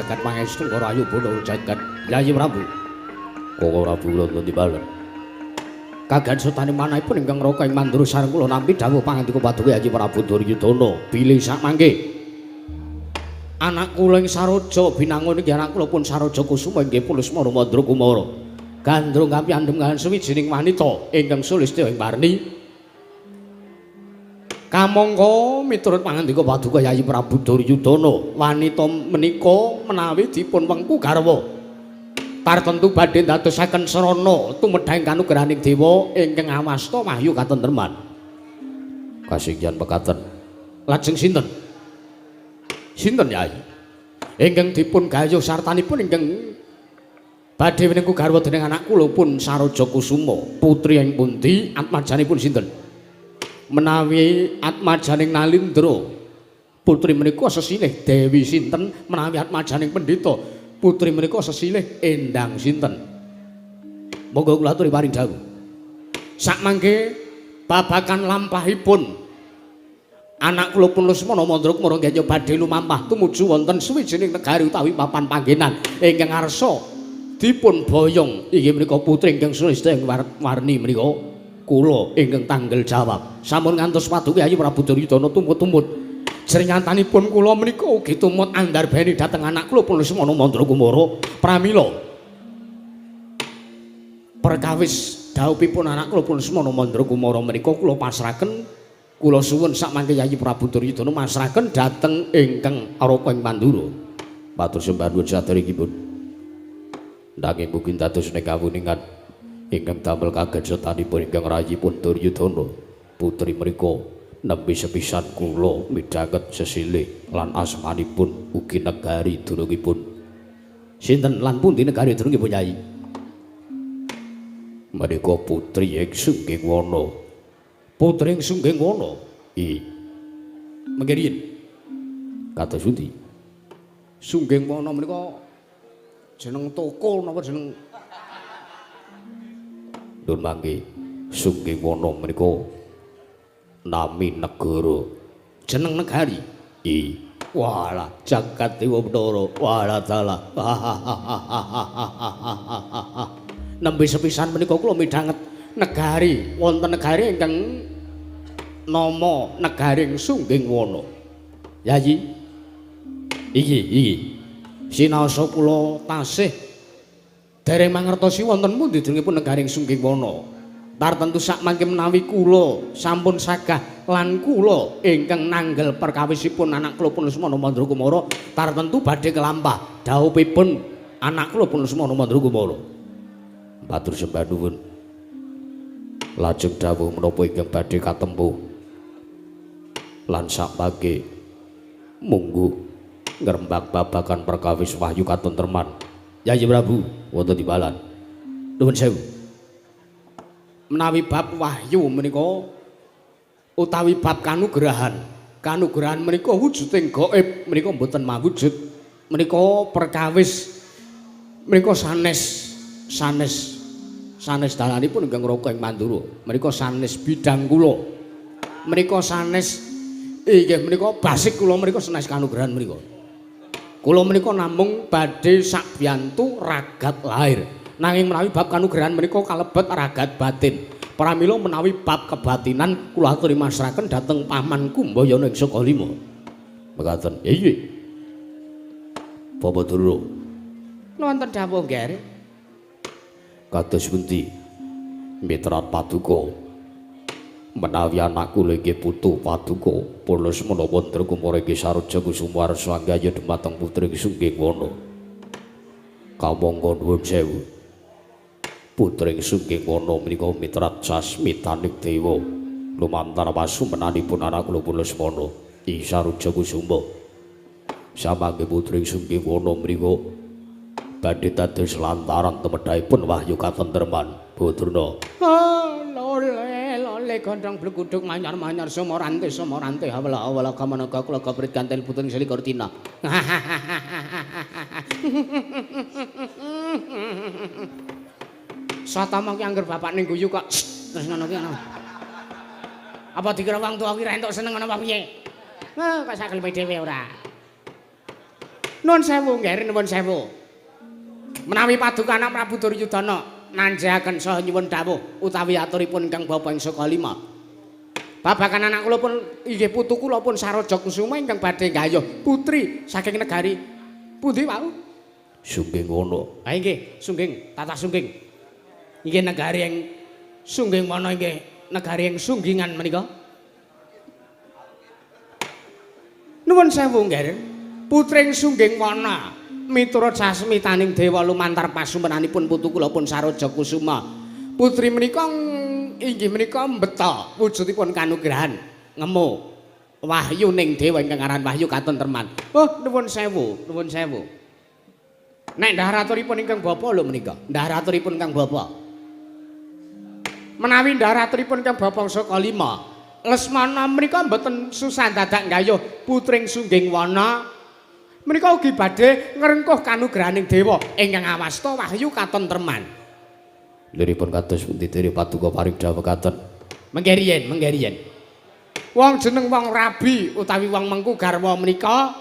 Jagat pangestu karo ayu bono jagat Yayi Prabu. Koko Prabu wonten timbalan. Kagan sutane manahipun ingkang raka ing Mandura sareng kula nampi dawuh pangandika paduka Yayi Prabu Duryudana bilih sakmangke anak kula ing Saroja binangun iki anak kula pun Saroja Kusuma inggih Pulusmara Mandra Kumara. Gandrung kapiyandhem kaliyan suwijining wanita ingkang sulistya ing warni. Kamangka miturut pangandika paduka Yayi Prabu Duryudana, wanita menika menawi dipun wengku garwa tartemtu badhe ndadosaken srana tumedhang kanugrahaning dewa ingkang awasta wahyu katentreman. Kasinggihan pekaten. Lajeng sinten? Sinten Yayi? Ingkang dipun gayuh sartanipun ingkang badhe winengku garwa dening anak kula pun Saroja Kusuma, putri ing pundi, atmajanipun sinten? Menawi atmajaning Nalindra putri menika sesilih Dewi sinten, menawi atmajaning pendhita putri menika sesilih Endang sinten. Monggo kula aturi paring dawuh. Sakmangke babagan lampahipun anak kula pun Lesmana Mandra Kumara nggih badhe lumampah tumuju wonten suwijining negari utawi papan panggenan ingkang arsa dipun boyong inggih menika putri ingkang sulistya ing warni menika kula ingkang tanggel jawab. Sampun ngantos paduka Yayi Prabu Duryudana tumut-tumut. Srinyatanipun kula menika ugi tumut andarbeni dhateng anak kula pun Lesmana Mandra Kumara. Pramila perkawis dhawuhipun anak kula pun Lesmana Mandra Kumara menika kula pasrahaken, kula suwun sakmangke Yayi Prabu Duryudana masrahaken dhateng ingkang Araka ing Mandura. Matur sembah nuwun saderengipun. Nanging mugi dados ning kawuningan ingkang damel kagensetanipun ingkang rayipun Duryudana, putri mriku nembe sepisan kula midhanget sesilih lan asmanipun ugi negari dunungipun. Sinten lan pundi negari dunungipun Yayi? Menika putri ing Sungging Wana. Putri ing Sungging Wana? I. Mangke riyin. Kados pundi? Sungging Wana menika jeneng toko napa jeneng? Nun mangke Sungging Wana menika nami negara. Jeneng negari? I. Walah jagat dewa Bathara. Walah dalah. Nembe sepisan menika kula midhanget negari wonten negari ingkang nama negaring Sungging Wana. Yayi. Iki iki. Sinaosa kula tasih dereng mangertosi wonten pundi jenengipun negaring Sungging Wana. Tartemtu sakmangke menawi kula sampun sagah lan kula ingkang nanggel perkawisipun anak kula pun Lesmana Mandra Kumara tartemtu badhe kelampah dhawuhipun anak kula pun Lesmana Mandra Kumara. Matur sembah nuwun. Lajeng dawuh menapa ingkang badhe katempuh lan sakmangke mungguh ngrembak babagan perkawis wahyu katentreman. Yayi Prabu wonten timbalan. Nuwun sewu. Menawi bab wahyu menika utawi bab kanugrahan, kanugrahan menika wujuding gaib menika mboten mawujud. Menika perkawis menika sanes sanes sanes dalanipun ingkang raka ing Mandura. Menika sanes bidang kula. Menika sanes inggih menika basik kula menika sanes kanugrahan menika. Kula menika namung badhe sakbiyantu ragat lahir. Nanging menawi bab kanugrahan menika kalebet ragat batin. Pramila menawi bab kebatinan kula aturi masrahaken dhateng Paman Kumbayana ing Sukalima. Mekaten. Iya. Bapak Durna. Wonten dawuh, Ngger. Kados pundi mitrat paduka? Menawi anak kula inggih putu paduka pun Lesmana Mandra Kumara inggih Saroja Kusuma arsa anggaya dumateng putri Sungging Wana. Kamangka nuwun sewu. Putri Sungging Wana menika mitrat sasmitaning dewa lumantar pasumenanipun anak kula pun Lesmana I Saroja Kusuma. Samangke putri Sungging Wana menika badhe dados lantaran tumedhahipun wahyu katentreman. Badruna. Lole lole gondrong bleguduk manyar-manyar sumorante sumorante hawala hawala kamanaga kula gabrit gantel putring selikur tina. Satama ki angger bapakne guyu kok terus ngono ki ana. Apa dikira wong tuwa ki ra entuk seneng ngono apa piye? Kok sak keleme dhewe ora. Nuwun sewu, nggih, nuwun sewu. Menawi paduka anak Prabu Duryudana nanjaken saha nyuwun dawuh utawi aturipun ingkang bapa ing saka lima. Babagan anak kula pun inggih putu kula pun Saroja Kusuma ingkang badhe gayuh putri saking negari pundi wau? Sungging Wana. Ha nggih, Sungging, tatah Sungging. Inggih negari ing Sungging Wana inggih negari ing Sunggingan menika. Nuwun sewu nggih. Putring Sungging Wana miturut sasmitaning dewa lumantar pasumenanipun putu kula pun Saroja Kusuma. Putri menika inggih menika mbeta wujudipun kanugrahan ngemu wahyu ning dewa ingkang aran Wahyu Katentreman. Oh, nuwun sewu, nuwun sewu. Nek ndhahar aturipun ingkang bapa lho menika, ndhahar aturipun ingkang bapa. Menawi ndhahar aturipun ingkang bapa saka lima, Lesmana menika mboten susah dadak nggayuh putring Sungging Wana. Menika ugi badhe ngrengkuh kanugrahaning dewa ingkang awasta Wahyu Katentreman. Liripun kados pundi diri paduka paring dawuh katen? Mengke riyen, mengke riyen. Wong jeneng wong rabi utawi wong mengku garwa menika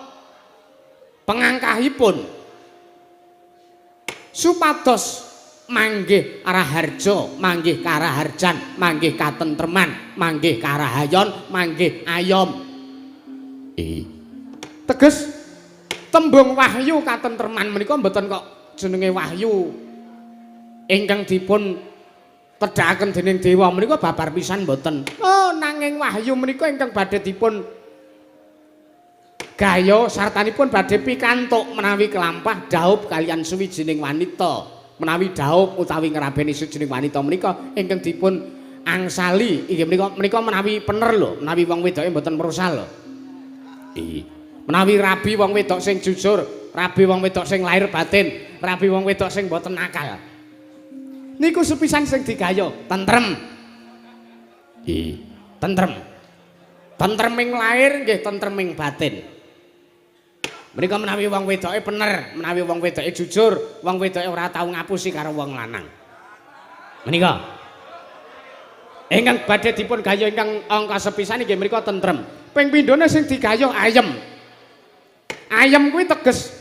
pengangkahipun supados manggih raharja, manggih karaharjan, manggih katentreman, manggih karahayon, manggih ayom. Teges tembung Wahyu Katentreman menika mboten kok jenenge wahyu ingkang dipun tedhakaken dening dewa menika babar pisan mboten. Oh, nanging wahyu menika ingkang badhe dipun gaya sartanipun badhe pikantuk menawi kelampah dhaup kaliyan suwijining wanita. Menawi dhaup utawi ngrabeni suwijining wanita menika ingkang dipun angsali inggih menika menika menawi pener lho, menawi wong wedoke mboten merusal lho. Menawi rabi wong wedok sing jujur, rabi wong wedok sing lahir batin, rabi wong wedok sing mboten nakal. Niku sepisan sing digaya, tentrem. Tentrem. Tentreming lahir nggih tentreming batin. Menika menawi wong wedoke pener, menawi wong wedoke jujur, wong wedoke ora tau ngapusi karo wong lanang. Menika ingkang badhe dipun gayuh ingkang angka sepisan inggih menika tentrem. Ping pindhone sing digayuh ayem. Ayem kuwi teges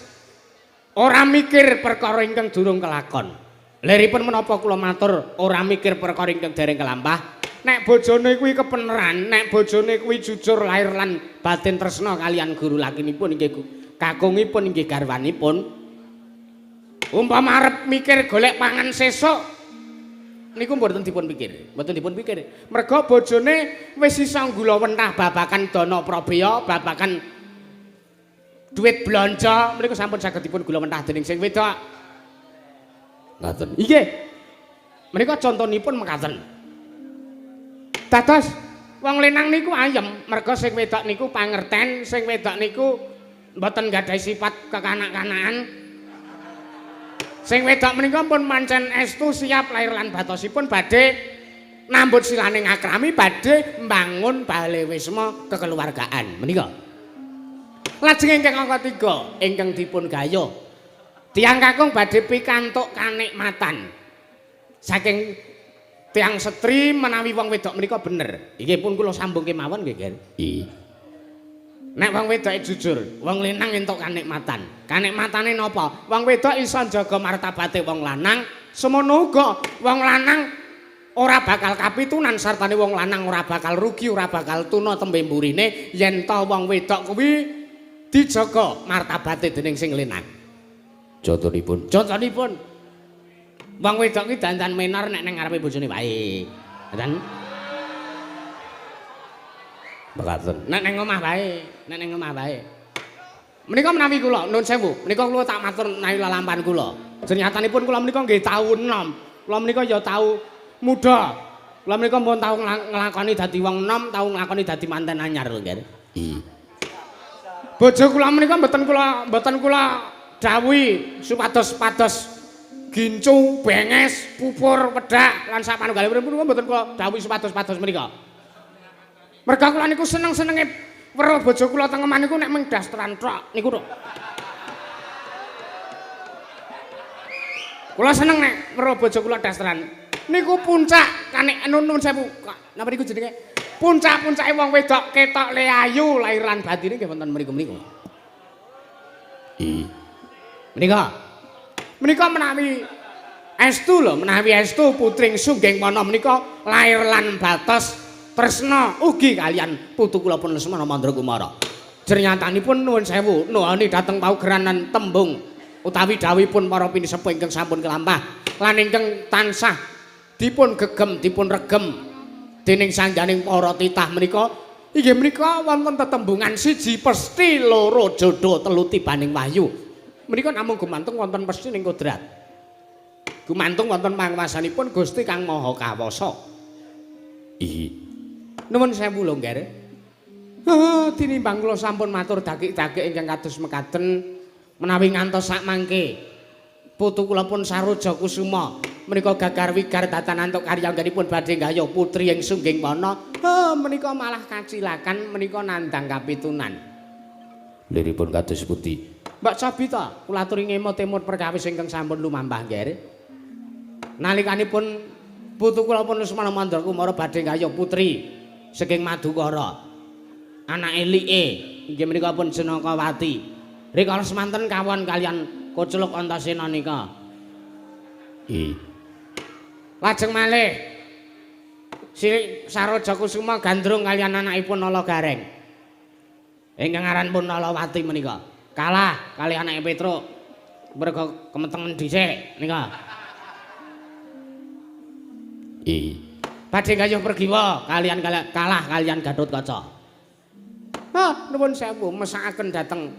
ora mikir perkara ingkang durung kelakon. Liripun menapa kula matur ora mikir perkara ingkang dereng kelampah? Nek bojone kuwi kepeneran, nek bojone kuwi jujur lahir lan batin tresna kaliyan guru lakinipun inggih kakungipun inggih garwanipun. Umpama arep mikir golek pangan sesuk niku mboten dipun pikir, mboten dipun pikir. Merga bojone wis iso nggulawentah babagan dana prabeya, babagan duit blanja mriku sampun saged dipun gulawentah dening sing wedok. Ngaten. Inggih. Menika contonipun mekaten. Dados wong lanang niku ayem merga sing wedok niku pangerten, sing wedok niku mboten gadhahi sifat kekanak-kanakan. Sing wedok menika pun pancen estu siap lahir lan batosipun badhe nambut silaning akrami badhe mbangun bale wisma kekeluargaan menika. Lajeng ingkang angka 3 ingkang dipun gayuh tiyang kakung badhe pikantuk kanikmatan saking tiyang setri menawi wong wedok menika bener. Inggih pun kula sambung kemawon nggih, Ger. Nek wong wedoke jujur, wong lanang entuk kanikmatan. Kanikmatane napa? Wong wedok iso njaga martabate wong lanang, semono uga wong lanang ora bakal kapitunan sartane wong lanang ora bakal rugi, ora bakal tuna tembe mburine yen ta wong wedok kuwi dijaga martabate dening sing lanang. Contonipun, contonipun wong wedok ki dandan menor nek ning ngarepe bojone wae. Dandan mekaten. Nek ning omah wae, nek ning omah wae. Menika menawi kula nuwun sewu, menika kula tak matur menawi lelampahan kula. Jenyatanipun kula menika nggih tau enom. Kula menika ya tau muda. Kula menika mpun tau nglakoni dadi wong enom, tau nglakoni dadi manten anyar lho, Nggih. Iya. Bojo kula menika mboten kula dawuhi supados pados gincu, benges, pupur, wedhak lan sapanunggalipun punika mboten kula dawuhi supados-pados menika. Merga kula niku seneng-senenge weruh bojo kula teng omah niku nek mung dasteran tok niku tok. Kula seneng nek weruh bojo kula dasteran. Niku puncak kanek nuwun sewu. Napa niku jenenge? Puncak-puncake wong wedok ketok le ayu lahir lan batine nggih wonten mriku-mriku. Iya. Menika. Menika menawi estu lho, menawi estu putring Sungging Wana menika lair lan batos tresna ugi kalian putu kula pun Lesmana Mandra Kumara. Jernyatanipun nuwun sewu, nuhoni dhateng paugeran tembung utawi dawuhipun para pinisepuh ingkang sampun kelampah lan ingkang tansah dipun gegem dipun regem dening sangganing para titah menika inggih menika wonten tetembungan siji pesti loro jodo telu tibaning wahyu. Menika namung gumantung wonten pesti ning kodrat. Gumantung wonten panguwasanipun Gusti Kang Maha Kawasa. Ihi. Nuwun sewu lho, Ngger. Tinimbang kula sampun matur dakik-dakik ingkang kados mekaten menawi ngantos sak mangke putu kula pun Saroja Kusuma menika gagar wigar datan antuk karya anggenipun badhe nggayuh putri ing Sungging Wana. Menika malah kacilakan menika nandhang kapitunan. Liripun kados pundi? Mbak cobi ta, kula aturi ngemot-emot perkawis ingkang sampun lumampah, Ngger. Nalikanipun putu kula pun Lesmana Mandra Kumara badhe nggayuh putri saking Madukara. Anake like inggih menika pun Janakawati. Rikala semanten kawon kalian Kocluk Antasena nika. Ih. Lajeng malih Sri Saroja Kusuma gandrung kalian anakipun Nala Gareng. Ingkang aran pun Nalawati menika. Kalah kali anake Petruk. Merga kemetengen dhisik nika. Ih. Badhe gayuh Pergiwa kalian kalah kalian Gatotkaca. Ha, nuwun sewu mesakaken dhateng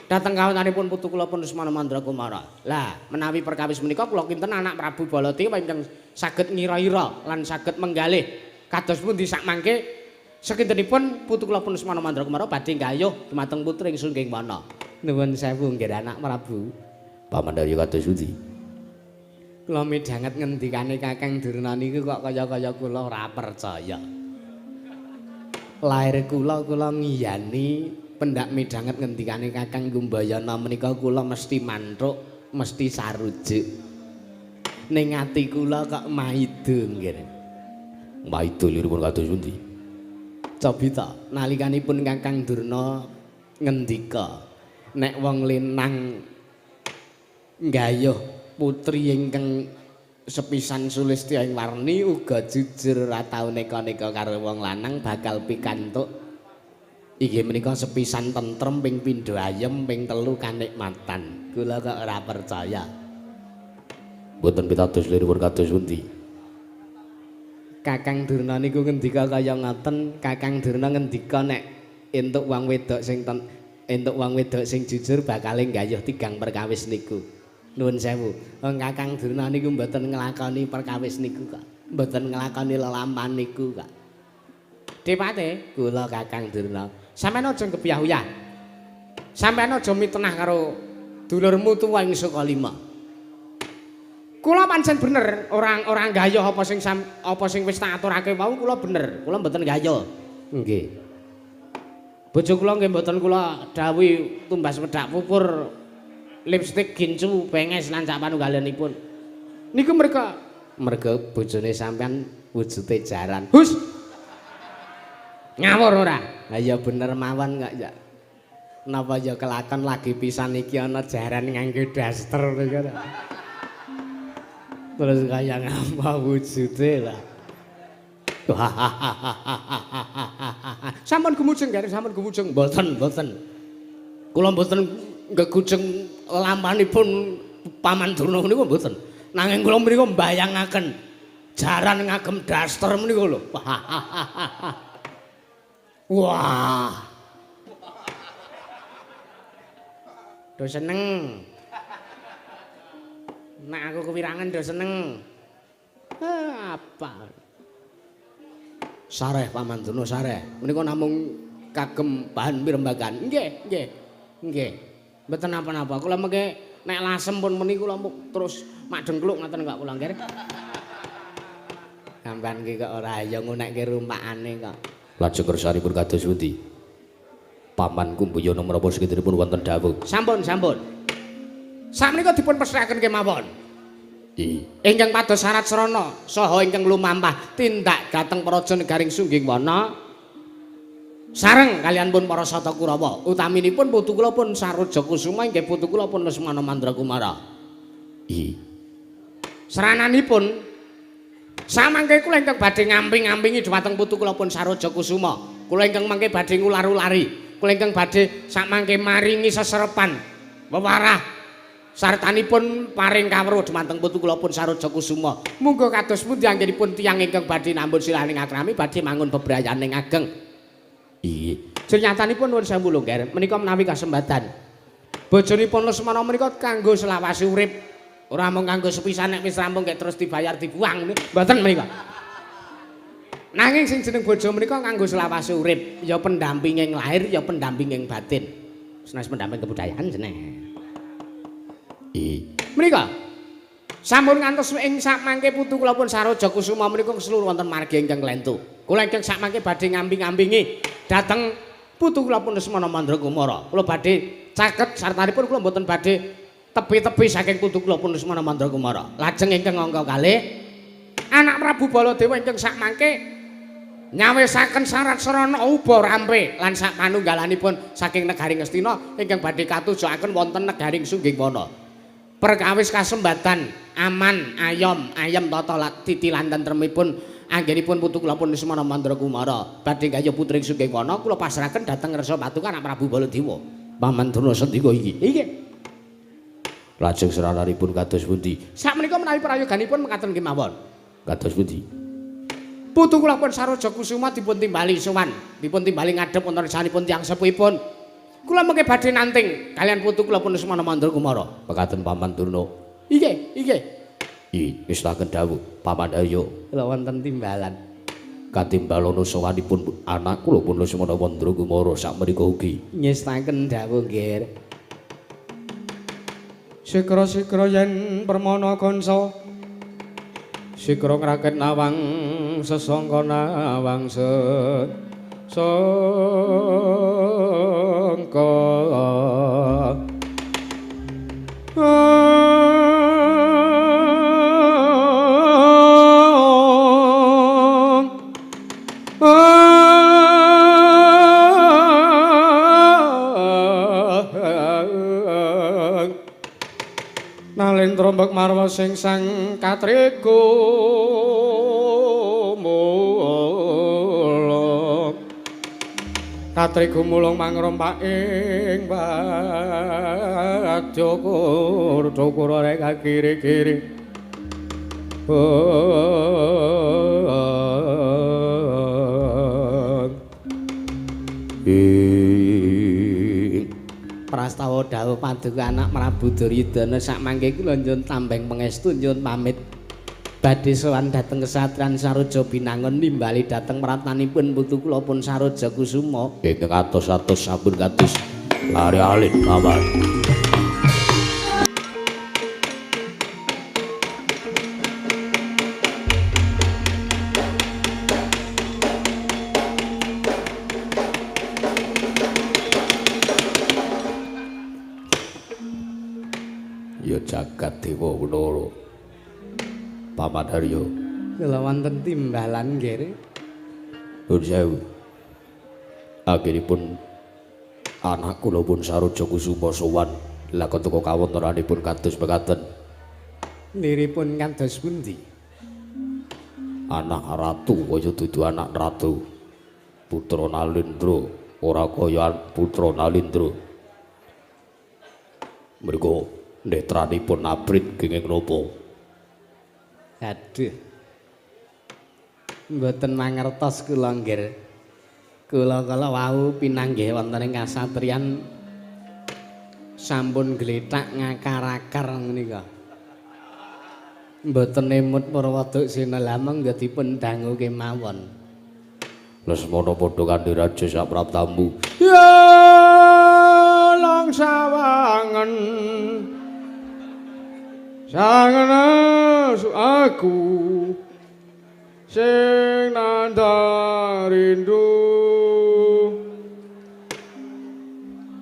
dhateng kawontenipun putu kula pun Lesmana Mandra Kumara. Lah, menawi perkawis menika kula kinten anak Prabu Baladewa ingkang saged ngira-ira lan saged menggalih kados pundi sak mangke sekintenipun putu kula pun Lesmana Mandra Kumara badhe gayuh dumateng putri ing Sungging Wana. Nuwun sewu nggih anak Prabu. Pamandarya kados pundi? Kula midhanget ngendikane Kakang Durna niku kok kaya-kaya kula ora percaya. Lair kula kula ngiyani pendak midhanget ngendikane Kakang Kumbayana menika kula mesti manthuk, mesti sarujuk. Ning ati kula kok maido nggih. Maido liripun kados pundi? Cobi ta nalikanipun Kakang Durna ngendika nek wong lenang nggayuh putri ingkang sepisan sulistya ing warni uga jujur ora tau neka-neka karo wong lanang bakal pikantuk inggih menika sepisan tentrem ping pindho ayem ping telu kanikmatan. Kula kok ora percaya. Mboten pitados liripun kados pundi? Kakang Durna niku ngendika kaya ngoten. Kakang Durna ngendika nek entuk wong wedok sing entuk wong wedok sing jujur bakal nggayuh tigang perkawis niku. Nuwun sewu. Wong Kakang Durna niku mboten nglakoni perkawis niku kok. Mboten nglakoni lelampahan niku kok. Depate kula Kakang Durna. Sampeyan aja ngebiyah-uyah. Sampeyan aja mitenah karo dulurmu tuwa ing Sukalima. Kula pancen bener orang-orang gayuh apa sing apa sing wis tak aturake wau kula bener. Kula mboten gayuh. Nggih. Bojo kula nggih mboten kula dawuhi tumbas wedak pupur lipstik gincu benges lan sak panunggalanipun. Niku merga merga bojone sampean wujude jaran. Hus. Ngawur ora? Lah ya bener mawon kok ya. Napa ya kelakon lagi pisan iki ana jaran nganggo daster niku. Terus kaya ngapa wujude lah. Sampun gumujeng gare, sampun gumujeng. Mboten, mboten. Kula mboten ngegujeng lampanipun Paman Durna niku mboten. Nanging kula menika mbayangaken jaran ngagem daster menika lho. Wah. Do seneng. Nek aku kewirangan do seneng. Apa? Sareh Paman Durna sareh. Menika namung kagem bahan pirembagan. Nggih, nggih. Nggih. Mboten napa-napa. Kula mengke nek lasem pun meni kula terus mak dengkluk ngoten kok kula nggih. Sampeyan ki kok ora ya ngunekke rumpakane kok. Lajeng kersanipun kados pundi? Paman Kumbayana menapa sekintenipun wonten dawuh? Sampun, sampun. Sakmenika dipun pesrekaken kemawon. Ingkang pados syarat srana saha ingkang lumampah tindak dhateng praja negaring Sungging Wana. Sareng kalian pun para Sata Kurawa, utaminipun putu kula pun Saroja Kusuma inggih putu kula pun Lesmana Mandrakumara. I. Serananipun samangke kula ingkang badhe ngamping-ampingi dhumateng putu kula pun Saroja Kusuma. Kula ingkang mangke badhe ngular-ulari, kula ingkang badhe samangke maringi seserepan wewarah sartanipun paring kawruh dhumateng putu kula pun Saroja Kusuma. Munggo kados pundi anggenipun tiyang ingkang badhe nambut silaning akrami badhe mangun bebrayaning ageng. Iya. Jenyatanipun nuwun sewu lho, Ngger. Menika menawi kasembatan. Bojonipun Lesmana menika kanggo selawase urip. Ora mung kanggo sepisan nek wis rampung gek terus dibayar dibuang. Mboten menika. Nanging sing jeneng bojo menika kanggo selawase urip, ya pendampinging lahir, ya pendampinging batin. Senes pendamping kebudayaan jeneng. I. Menika sampun ngantos ing sakmangke putu kula pun Saroja Kusuma menika seluruh wonten margi ingkang klentu. Kula ingkang sakmangke badhe ngamping-ampingi dhateng putu kula pun Lesmana Mandrakumara. Kula badhe caket sartanipun kula mboten badhe tepi-tepi saking putu kula pun Lesmana Mandrakumara. Lajeng ingkang angka kalih anak Prabu Baladewa ingkang sakmangke nyawisaken syarat sarana uba rampe lan sak panunggalanipun saking negari Ngastina ingkang badhe katujuaken wonten negari Sunggingwana. Perkawis kasembatan aman ayom ayem tata titi lan tentremipun anggenipun putu kula pun Lesmana Mandrakumara badhe gayuh putri Sunggingwana kula pasrahaken dhateng ngersa patukan anak Prabu Baladewa. Paman Durna sendika iki. Iki lajeng serananipun kados pundi? Sakmenika menawi prayoganipun mekaten kemawon. Kados pundi? Putu kula pun Saroja Kusuma dipun timbali sowan, dipun timbali ngadhep wonten sanipun tiyang sepuhipun. Kula mengke badhe nanting kalian putu kula pun Lesmana Mandrakumara. Mekaten Paman Durna. Inggih, inggih. I, wis laken dawuh Paman Arya. Kula wonten timbalan. Katimbalono sowanipun anak kula pun Lesmana Mandrakumara sakmenika ugi. Nyestaken dawuh nggih. Sikra-sikra yen permana kanca sikra ngraket nawang sesangka nawang sesangka. Nalendra mbek marwa sing sang katriku mulung katriku mulung mangrompak ing badya kur rek kiri-kiri. Prastawa dawuh paduka anak Prabu Duryudana sakmangke kula nyuwun tambeng pangestu nyuwun pamit badhe sowan dhateng kesatriyan Saroja Binangun nimbali dhateng pratanipun putu kula pun Saroja Kusuma. Ingkang atos-atos sampun kados lari alit paman. Ya jagat dewa wenara. Paman Arya. Kula wonten timbalan nggih. Nuwun sewu. Akhiripun anak kula pun Saroja Kusuma sowan lakon teka kawontenanipun kados mekaten. Niripun kados pundi? Anak ratu kaya dudu anak ratu. Putra Nalendra ora kaya putra Nalendra. Mriku netranipun abrit kenging napa? Aduh. Mboten mangertos kula nggih. Kula kala wau pinanggih wonten ing kasatriyan sampun glethak ngakar-akar menika. Mboten emut para waduksena lameng nggih dipun dangu kemawon. Lesmana padha kanthi raja sapraptamu. Ya lang sawangen sangen aku sing nandhang rindu.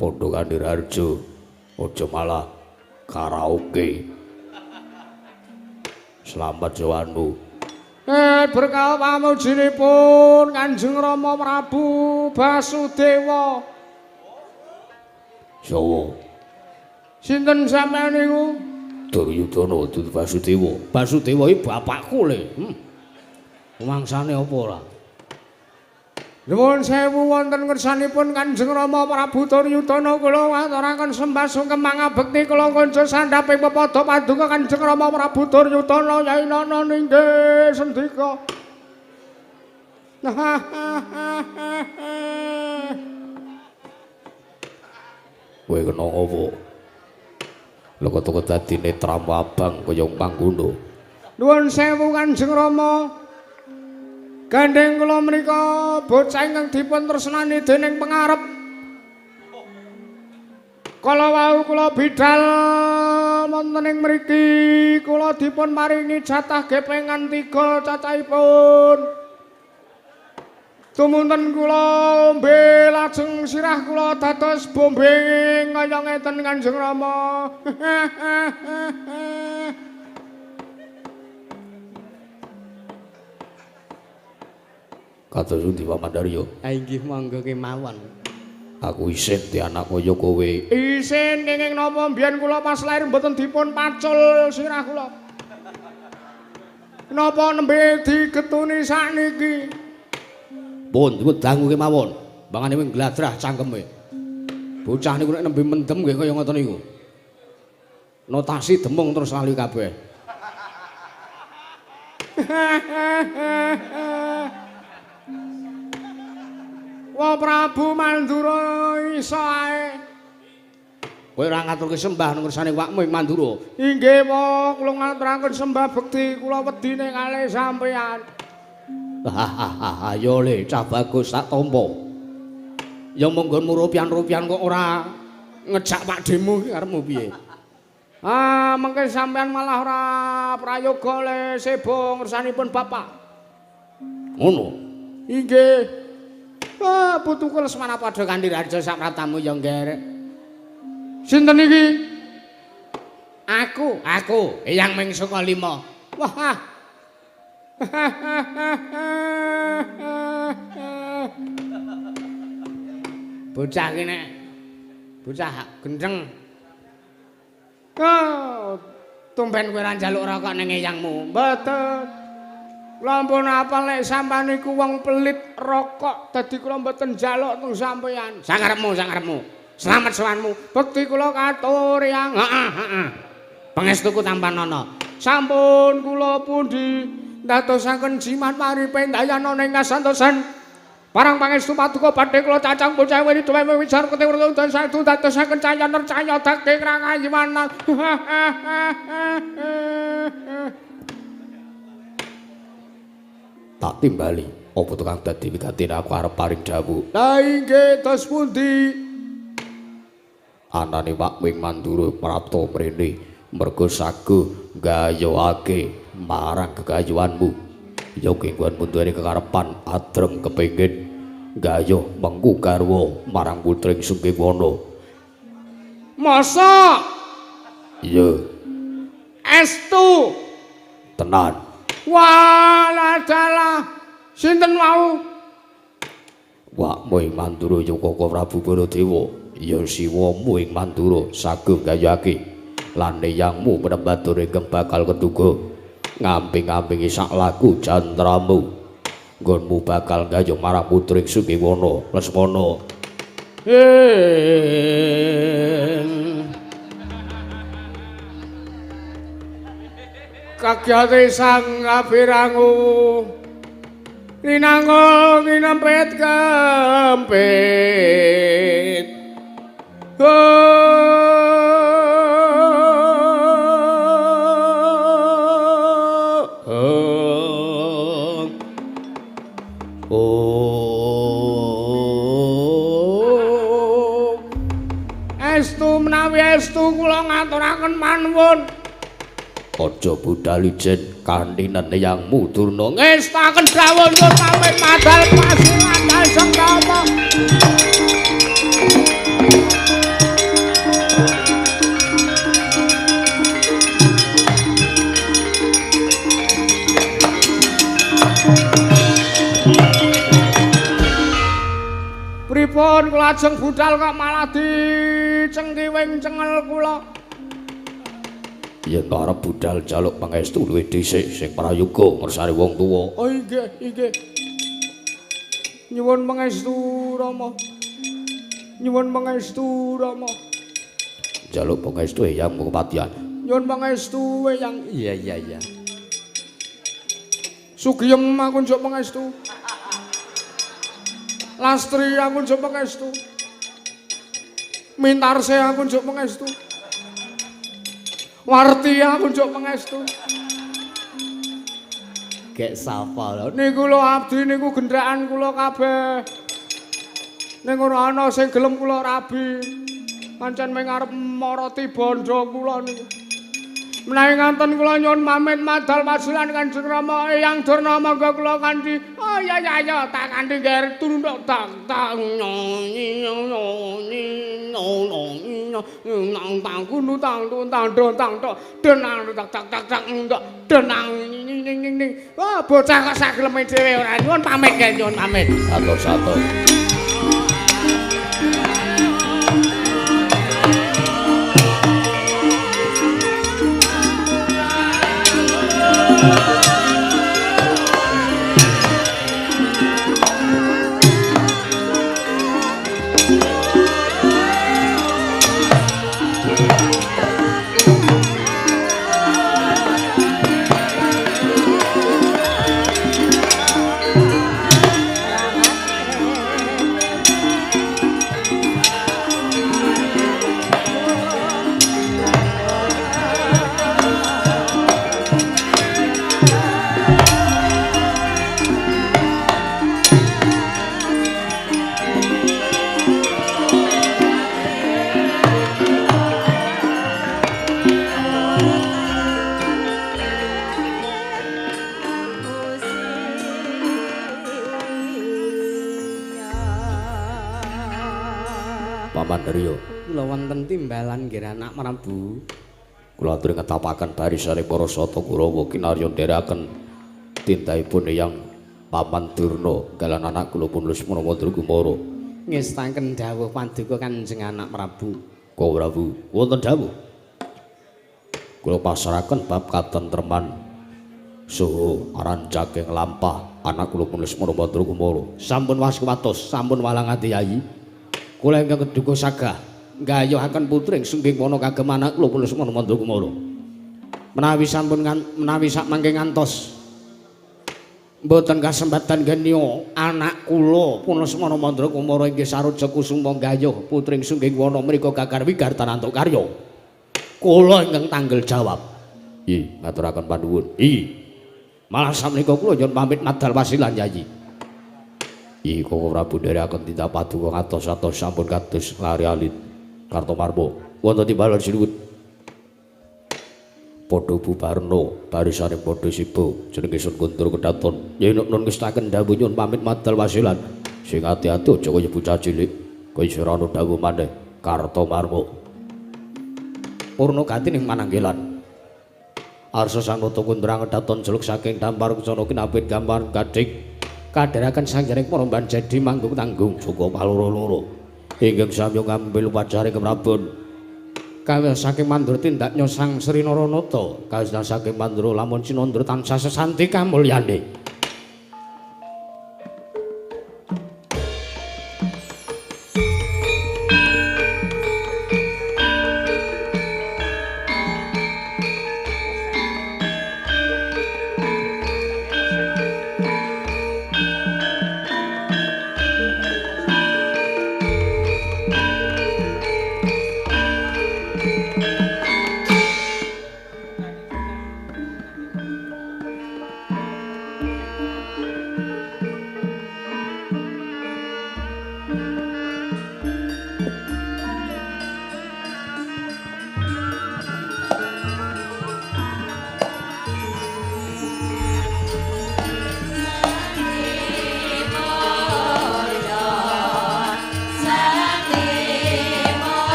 Padha kanthi raja aja malah karaoke. Selamat sowanmu. Berkah pamujinipun Kanjeng Rama Prabu Basudewa. Jawa. Sinten sampeyan niku? Duryudana dudu Basudewa. Basudewa iki bapakku le. Mangsane apa ora? Nuwun sewu wonten ngersanipun Kanjeng Rama Prabu Duryudana kula ngaturaken sembah sungkem mangabekti kula kanca sandhaping pepadha paduka Kanjeng Rama Prabu Duryudana Yai Nana ninggih sendika. Kowe kena apa? Lha kok dadi netramu abang kaya panggono. Nuwun sewu Kanjeng Rama. Gandeng kula menika bocah ingkang dipun tresnani dening pengarep. Kala wau kula bidal wonten ing mriki kula dipun paringi jatah gepengan 3 cacahipun. Tumunten kula ombe lajeng sirah kula dados bombing kaya ngeten Kanjeng Rama. Kados pundi Pamandarya? Ha inggih monggo kemawon. Aku isin di anak kaya kowe. Isin kenging napa mbiyen kula pas lair mboten dipun pacul sirah kula. Napa nembe digetuni sakniki? Pun iku dangu kemawon. Bangane wing gladrah cangkeme. Bocah niku nek nembe mendem nggih kaya ngoten niku. Notasi demung terus lali kabeh. Wah Prabu Mandura iso ae. Kowe ora ngaturke sembah nang ngersane wakmu ing Mandura. Inggih wa kula ngaturaken sembah bekti kula wedine kalih sampeyan. Hahaha ayo le cah bagus tak tampa. Ya monggo rupian-rupian kok ora ngejak pakdemu iki karepmu piye? Ah mengke sampeyan malah ora prayoga le sebo ngersanipun bapak. Ngono. Inggih. Ah, putuku Lesmana padha kanthi raja sapratamu ya ngerek. Sinten iki? Aku, Eyang Ming Saka Lima. Wah. Bocah iki nek bocah gendeng. Oh, tumben kowe ora njaluk rokok ning eyangmu. Mboten. Kula ampun apal nek sampeyan niku wong pelit rokok dadi kula mboten njaluk teng sampeyan. Sakarepmu, sakarepmu. Slamet sowanmu. Bekti kula katur yang. Heeh, heeh. Pangestuku tampanana. Sampun kula pundi ndadosaken jimat paripendayana ing kasantosan. Parang pangestu paduka badhe kula cacang bocah wiri duwe wicar ketiwurta dan saestu ndadosaken cahya nercaya daging rangayiwanan. Tak timbali apa tukang dadi wigatine aku arep paring dawuh. Lah inggih dos pundi? Anane Pak Wing Mandura prapta mrene merga sago gayuhake marang gegayuhanmu. Ya kenggon mundure kekarepan adrem kepengin gayuh mengku garwa marang putring Sungkewana. Masa? Iya. Estu? Tenan. Walah dalah sinten wau? Wakmu ing Mandura ya Kaka Prabu Baladewa, ya siwamu ing Mandura sago gayuhake lan eyangmu penembatur ingkang bakal keduga ngamping-ngampingi sak laku jantramu. Nggonmu bakal gayuh marang putring Sungkewana Lesmana. Kagyate sang kapirangu rinango kinempet kempit. Estu menawi estu kula ngaturaken panuwun. Aja budal ijen kanthi neyangmu Durna. Ngestaken dawuh nyuwun pamit madal pasilan sengkama. Kula ajeng budal kok malah dicengkiwing cengel kula. Yen arep budal njaluk pangestu luwih dhisik sing prayoga ngersane wong tuwa. Oh inggih, inggih. Nyuwun pangestu Rama. Nyuwun pangestu Rama. Njaluk pangestu Eyang Mukapatian. Nyuwun pangestu Eyang. Iya iya iya. Sugiyem aku njuk pangestu. Lastri aku njuk pangestu. Mintarse aku njuk pangestu. Warti aku njuk pangestu. Gek sapa lho? Niku lho abdi niku gendhakan kula kabeh. Ning ora ana sing gelem kula rabi. Pancen mung arep maroti bondo kula niku. Menawi nganten kula nyuwun pamit madal wasilan Kanjeng Rama Eyang Durna monggo kula kanthi. Oh iya iya iya tak kanthi ngger turu tak tak nyi nyi nang tang kunu tang tang tang tang denang tak tak tak tak denang ning ning ning. Wah bocah kok sak geleme dhewe ora nyuwun pamit nggih nyuwun pamit. Satu-satu. Kula wonten timbalan nggih anak Prabu. Kula aturi ngetapaken barisane para sata Kurawa kinarya ndherekaken tindahipun Eyang Paman Durna galan anak kula pun Lesmana Mandrakumara. Ngestaken dawuh paduka Kanjeng Anak Prabu. Kau Prabu, wonten dawuh. Kula pasrahaken bab katentreman saha arancaking lampah anak kula pun Lesmana Mandrakumara. Sampun waskuwatos, sampun walang ati Yayi. Kula ingkang keduga sagah nggayuhaken putri sungging wana kagem anak kula pun Lesmana Mandrakumara. Menawi sampun menawi sak mangke ngantos mboten kasempatan genya anak kula pun Lesmana Mandrakumara inggih saruja kusuma nggayuh putri sungging wana mriku gagar wigartan antuk karya. Kula ingkang tanggel jawab. Nggih, ngaturaken panuwun. Nggih. Malah sakmenika kula nyuwun pamit madal wasilan Yayi. Nggih, Koko Prabu ndherekaken tindak paduka ngatos-atos sampun kados lari alit. Kartomarmo wonten timbalan sinuwun. Padha bubarna barisane padha siba jenenge Sun Guntur kedaton. Yen nun ngestaken dawuh nyuwun pamit madal wasilan. Sing ati-ati aja kaya bocah cilik. Kaya ora ana dawuh maneh Kartomarmo. Purna gati ning mananggelan. Arsa sanata kundrang kedaton jeluk saking dampar kencana kinapit gambar gadhing. Kadheraken sangjaring para banjadi manggung tanggung joko paloro-loro. Ingkang samya ngambil upacara keprabon. Kawis saking mandur tindak nyosang Sri Naranata, kawis saking mandura lamun cinandra tansah sesanti kamulyane.